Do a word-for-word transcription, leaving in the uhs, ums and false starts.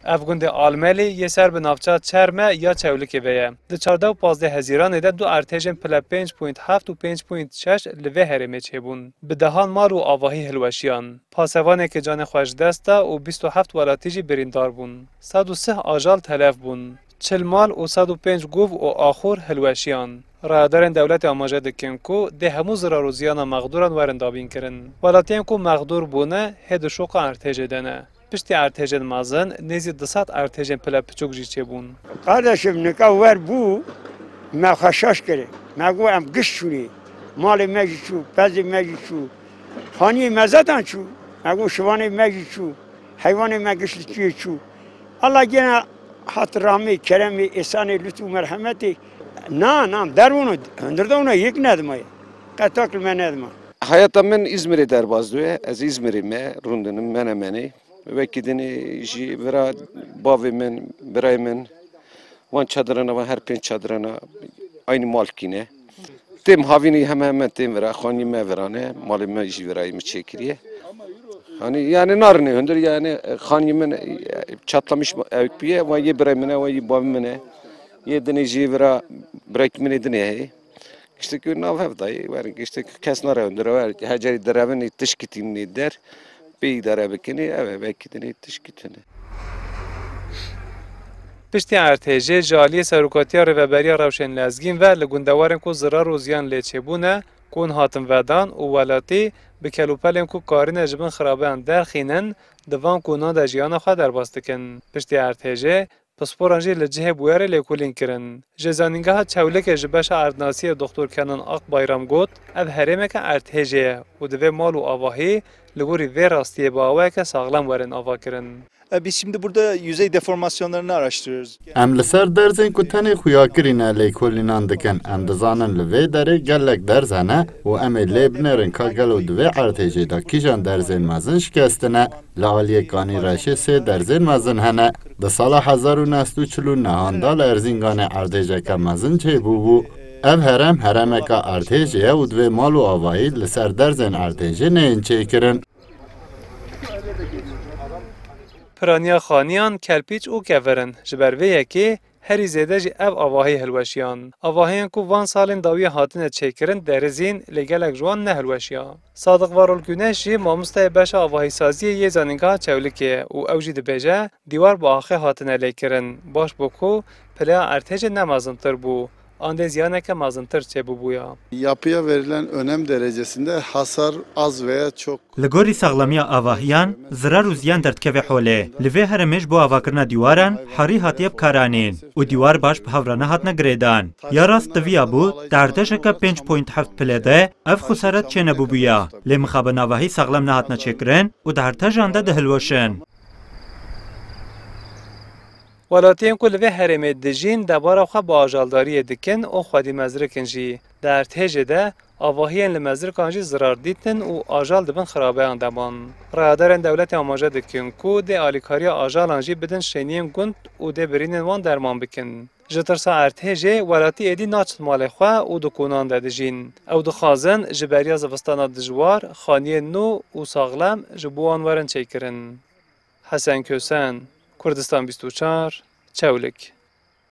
Ev gundê Almelî yê ser bi navça Çerme ya Çewlikê ve ye. Di çardeh û pazdeh Hezîranê de du erdhêjên pile pênc point heft û pênc point şeş li vê herêmê çêbûn. Bi dehan mal û avahî hilweşiyan. Pasevanekî canê xwe ji dest da û bîst û heft welatî jî birîndar bûn. Sed û sih ajal telef bûn. Çil mal û sed û pênc guv û axur hilweşiyan. Rayedarên dewletê amaje dikin ku dê hemû zirar û ziyana mexdûran werin dabînkirin. Welatiyên ku mexdûr bûne, hê di şoqa erdhêjê de ne. Piştî erdhêjên mezin, nêzî du sed erdhêjên pile piçûk jî çêbûn. Kardeşim, nika wer bû, me xwe şaş kir. Me got, em giş çûnê. Malê me jî çû, pezê me jî çû. Xaniyê me zetan çû. Me got, şivanê me jî çû. Heywanê me giş li çûyê çû. Allah gene hat rahmê, keremê, êsanê, lutf û merhemetê. Na, na, derwûno, hundir de wûno, yek nedima ye. Qetak li me nedima. Hayata min Îzmirê derbas dibe. Ez Îzmirê me rûndinim, menemenê. Wekî dinê jî vira bavê min, birayê min, wan çadirana, wan her pênc çadirana aynî malkî ne. Têm havînî heme heme têm vira, xanî me virane, malê me jî virayê min çêkiriye. Hani yani narine hundir yani xanî min, e, çatlamış evk piye, wan yê birayê min e, wan yê bavê min e. Yê dinê jî vira birekî min ê dinê heye. Giştekî nav hev dayê, werin giştekî kes nare hundir, wer hecerî derevin ê tişkî tînin ê der, pê îdare bikin ê, ev e, belkî dinê tişkî tune. Piştî erdhêjê ji aliyê Serokatiya Rêveberiya Rewşên Lezgîn ve li gundewarên ku zirar û ziyan lê çêbûne, kon hatin vedan û welatî bi kelûpelên ku karîne ji bin xirabeyan derxînin, di van konan de jiyana xwe derbas dikin. Piştî erdhêjê, pisporan jî li cihê bûyerê lêkolîn kirin. Ji Zanîngeha Çewlikê ji beşa erdnasiyê Doktor Kenan Akbayram got, ev herêmeke erdhêjê ye û divê mal û avahî li gorî vê rastiyê bi awayeke saxlem werin avakirin. E, biz şimdi burada yüzey deformasyonlarını araştırıyoruz. Em li ser derzên ku tenê xuyakirî ne lêkolînan dikin. Em dizanin li vê derê gelek derz hene û em ê lê binêrin ka gelo di vê erdhêjê de kîjan derzên mezin şikestine. Li aliyê Kanî Reşê sê derzên mezin hene. Di sala hezar û neh sed û çil û nehan de li Erzinganê erdhêjeke mezin çêbûbû. Ev herem heremeka erdhêjê ye û divê mal û avahî li ser derzên erdhêjê neyên çêkirin. Piraniya xaniyan, kelpîç û kevirin. Ji ber vê yekê herî zêde jî ev avahî hilweşiyan. Avahiyên ku van salên dawiyê hatine çêkirin derizîn, lê gelek ji wan nehilweşiya. Sadiq Varol Güneş jî mamosteyê beşa avahîsaziyê yê Zanîngeha Çewlikê ye û ew jî dibêje, dîwar bi axê hatine lêkirin. Baş bû ku pileya erdhêjê ne mezintir bû, an dê ziyaneke mezintir çêbûbûya. Yapıya verilen önem derecesinde hasar az veya çok Li gorî saxlamiya avahiyan, zirar û ziyan derdikeve holê. Li vê herêmê ji bo avakirina dîwaran herî hatiye bikaranîn û dîwar baş bi hev re nehatine girêdan. Ya rast di viya bû, di erdhêjeke pênc point heft pile de ev xesaret çênebûbûya. Lê mixabin avahî saxlem nehatine çêkirin û di erdhêjan de dihilweşin. Welatiyên ku li vê herêmê dijîn debara xwe bi ajaldariyê dikin û xwedî mezrikin jî. Di erdhêjê de avahiyên li mezrikan jî zirar dîtin û ajal di bin xirabeyan de man. Rayedarên dewletê amaje dikin ku dê alîkariya ajalan jî bidin şêniyên gund û dê birînên wan derman bikin. Ji tirsa erdhêjê welatî êdî naçin malê xwe û di konan de dijîn. Ew dixwazin ji beriya zivistana dijwar xaniyên nû û saxlem ji bo wan werin çêkirin. Hesen Kösen, Kurdistan bîst û çar, Çewlik.